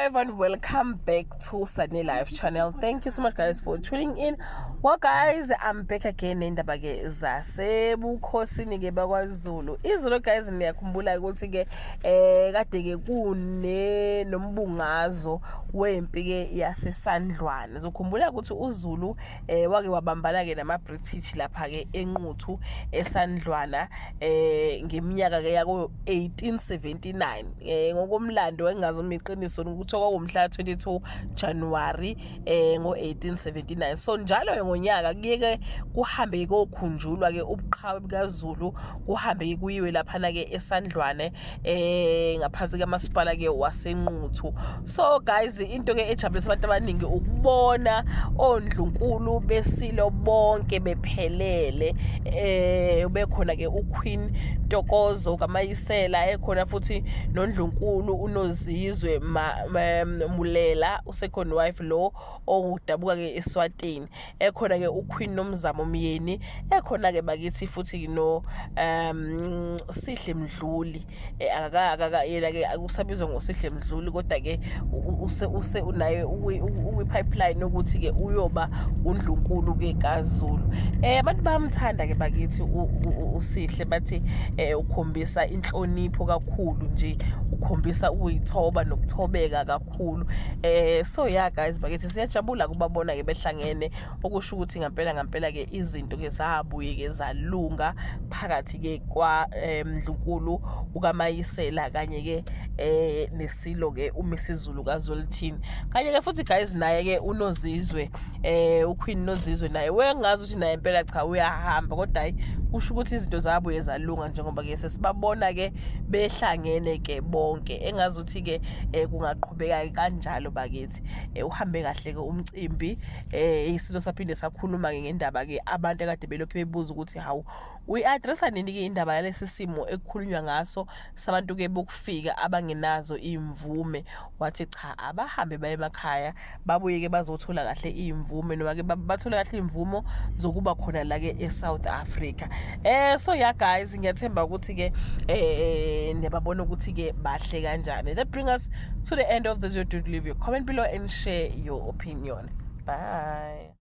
Everyone, welcome back to Sunny Life channel. Thank you so much, guys, for tuning in. Well guys, I'm back again nendaba ke zasebukhosini ke bakwaZulu. Izolo guys, niyakhumbula ukuthi ke kade ke kune nombungazo wempi ke yaseSandlwana. Zokhumbula ukuthi uZulu wake wabambana ke nama British lapha ke eNquthu eSandlwana ngeminyaka ke yako 1879. Ngokomlando engazi uma iqiniso ukuthi kwakumhla 22 January ngo1879. So njalo ngonyaka kuye ke kuhambe kokhunjulwa ke ubuqhawe bukaZulu, kuhambe kuyiwe laphana ke eSandlwane ngaphansi kamasipala ke waseNquthu. So guys, into ke ejabulisa abantu abaningi ukubona ondlunkulu besilo bonke bephelele, bekhona ke uQueen Ntokozo kaMayisela, ekhona futhi nondlunkulu uNozizwe Mulela, usecond wife lo ongudabuka ke eSwatini, ekhona ke uQueen Nomzamo Myeni, ekhona ke bakithi futhi no Sihle Mdluli. Akaka yena ke akusabizwa ngoSihle Mdluli, kodwa ke use unaye uwi pipeline ukuthi ke uyoba undlunkulu ke kaZulu. Abantu bayamthanda ke bakithi uSihle, bathi ukhombisa inhlonipho kakhulu nje, ukhombisa ukuyithoba nokuthobeka kakhulu. So yeah guys, bakithi, siyajabula kubabona ke behlangene, okusho ukuthi ngempela ngempela ke izinto ke zabuye ke zalunga phakathi ke kwa Ndlunkulu ukaMayisela kanye ke nesilo ke uMisizulu kaZwelithini. Kanye ke futhi guys, naye ke uNozizwe, uQueen Nozizwe, naye wengazi ukuthi naye impela cha uyahamba, kodwa hayi, kusho ukuthi izinto zabuye zalunga njengoba ke sesibabona ke behlangene ke bonke. Engazi ukuthi ke kungaqhubeka kanjalo bakithi. Uhambe kahle ke umcimbi. Isilo saphinde sakhuluma ke ngendaba ke abantu akade belokhu bebuza ukuthi hawu, uyi-addressa nini ke indaba yalesi simo ekukhulunywa ngaso sabantu ke bokufika abangenazo imvume. Wathi cha, abahambe baye emakhaya, babuye ke bazothola kahle imvume, noma ke bathole kahle imvumo zokuba khona la ke eSouth Africa. So yeah guys, ngiyathemba ukuthi ke niyababona ukuthi ke bahle kanjani. That bring us to the end of this video. Do leave your comment below and share your opinion. Bye.